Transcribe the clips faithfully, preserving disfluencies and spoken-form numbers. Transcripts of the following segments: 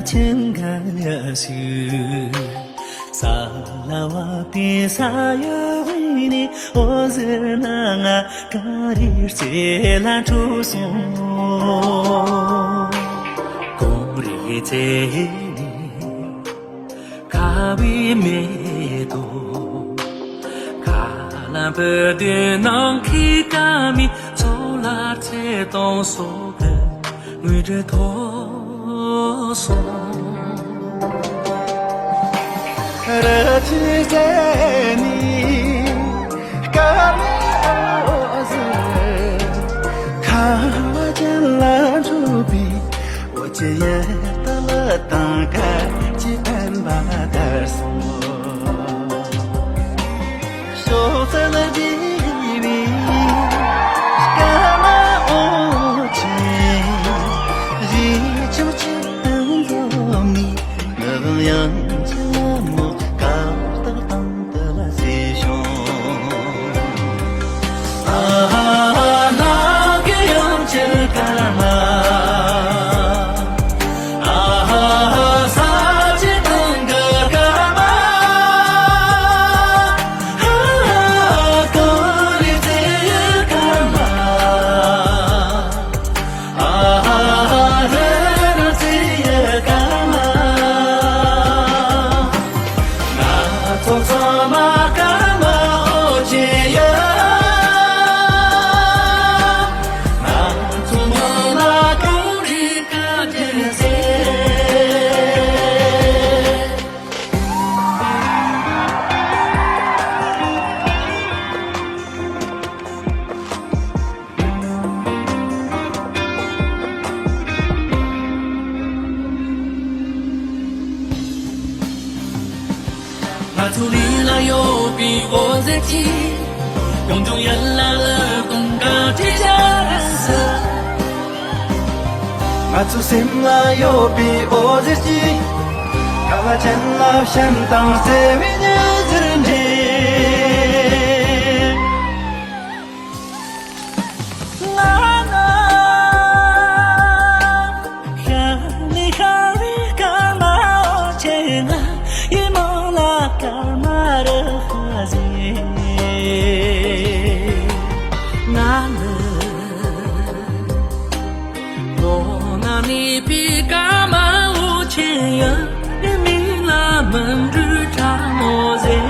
ཁྱིམ་ག་ཡ་ཤུ། ས་ལ་བ་པི་ས་ཡ་བི་ནི་འོ་ཟེར་ན་ང་ག་རི་རྩེ་ལ་འཁྲུག་སོང་། གོམ་རི་རྩེ་ནི་ཁ་བའི་མེ་ཏོ། ཁ་ལ་བུ་དུ་ནང་ཁི་ཀ་མི་ཚོ་ལ་ཚེ་དང་སོ་གི་དངུལ་གྲི་ཐོགས་སོང་། ར་ཅི་ཙེ་ནི་ཀ་མི་ཨོ་ཟི། ཁ་བ་ཅན་ལ་འགྲོ་བའི། འོ་ཅི་ཡ་ད་ལ་དང་ཁ་ཅི་ཕན་པ་དར་སོང་། ཤོག་ཚལ་བི་བི་སྐར་མ་འོ་ཅི་རི་ཆུ་ཆུ་འཛོམས་ནི་ནག་ཡང་ཆེ་མོ་དཀར་རྟགས་དང་དུ་ལ་སི་ཤོང་། ང་ཚོ་རི་ལ་ཡོད་པའི་འོད་ཟེར་གྱིས། ཡོང་འབྱུང་ཡན་ལག་ལ་གོང་ཁ་ཁྲི་ཆར་ཟེར། ང་ཚོ་སེམས་ལ་ཡོད་པའི་འོད་ཟེར་གྱིས། ཁ་བ་ཅན་ལ་བྱམས་དང་བརྩེ་བའི་ཉི་ཟེར་འདྲེས། ང་ན་ཤར་ནི་ཤར་བའི་སྐར་མ་འོ་ཆེ་ང་ཡི་མོ་ལ་སྐར་མ་རུ་ཧ་ཟེ། ང་ནི་ལོ་ན་ནི་པི་ཀ་མ་འོ་ཆེ་ཡ་མི་ལ་མི་འགྲུལ་ཁྲ་མོ་ཟེ།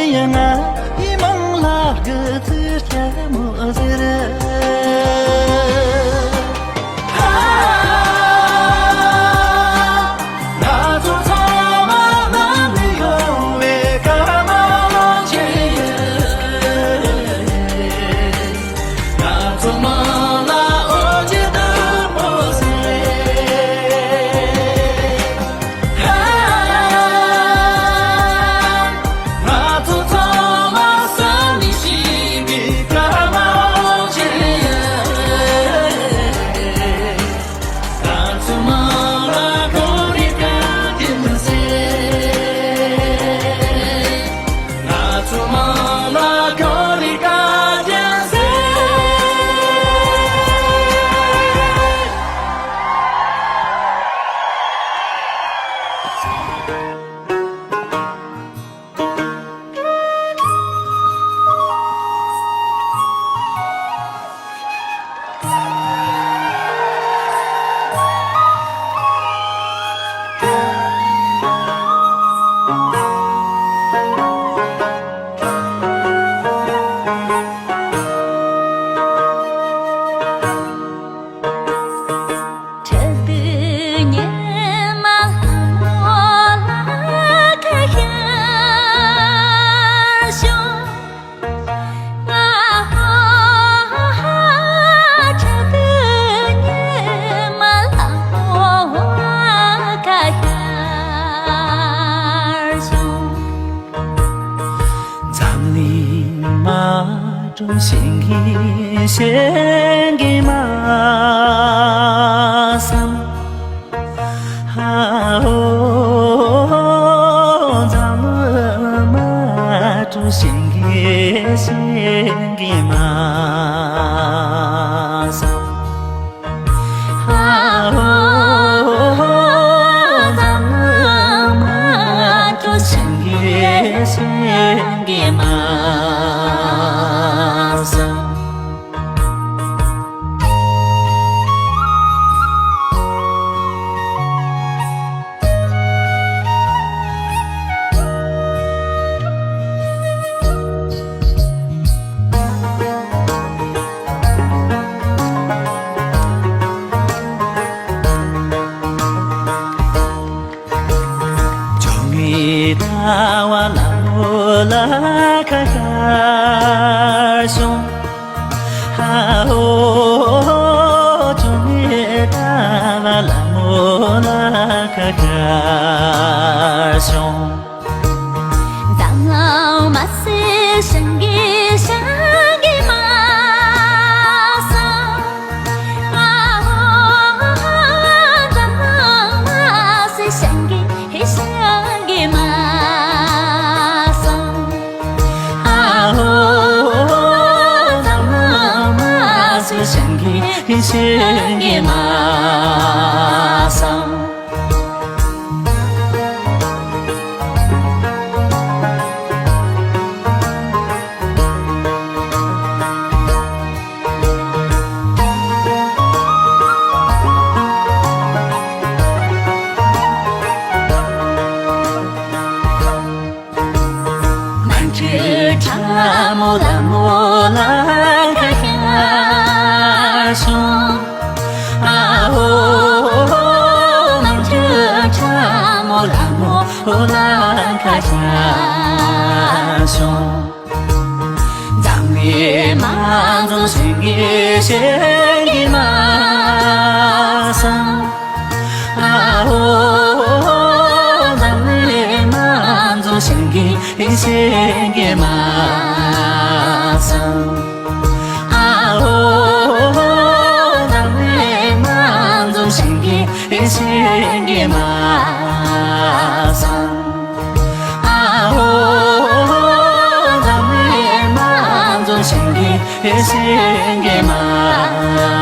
ཡ་ང་ཡི་མང་ལ་གི་ཚིག་ལྟད་མོ་ཟེར། འཛམ་གླིང་མ་འགྲོ་ཞིང་གི་ཞིང་གི་མ་བསམ། ཨ་ཧོ། འཛམ་གླིང་མ་འགྲོ་ཞིང་གི་ཞིང་གི་མ་བསམ། ཇོ་མོའི་ལྟ་བ་ལ་མོ་ལ་ཁ་ཁར་སོང་། ཨ་ཧོ། ཇོ་མོའི་ལྟ་བ་ལ་མོ་ལ་ཁ་ཁར་སོང་། འཛམ་གླིང་མ་ཟེར་ཞིང་གི་ཞིང་གི་མ་བསམ། ཨ་ཧོ། འཛམ་གླིང་མ་ཟེར་ཞིང་གི་ཞིང་གི་མ་བསམ། ཨ་ཧོ། འཛམ་གླིང་མ་ཟེར་ཞིང་གི་ཞིང་གི་མ་བསམ། མ་འདྲེས་ཁྲ་མོ་ལ་མོ་ལ་ཁ་ཤར་སོང་། ཨ་ཧོ། མ་འདྲེས་ཁྲ་མོ་ལ་མོ་ལ་ཁ་ཤར་སོང་། འཛམ་གླིང་མ་འཛོམས་ཞིང་གི་ཞིང་གི་མ་བསམ། ཨ་ཧོ། འཛམ་གླིང་མ་འཛོམས་ཞིང་གི་ཞིང་གི་མ་བསམ། ཨ་ཧོ། འཛམ་གླིང་མ་འཛོམས་ཞིང་གི་ཞིང་གི་མ་བསམ། ཨ་ཧོ། འཛམ་གླིང་མ་འཛོམས་ཞིང་གི་ཞིང་གི་མ་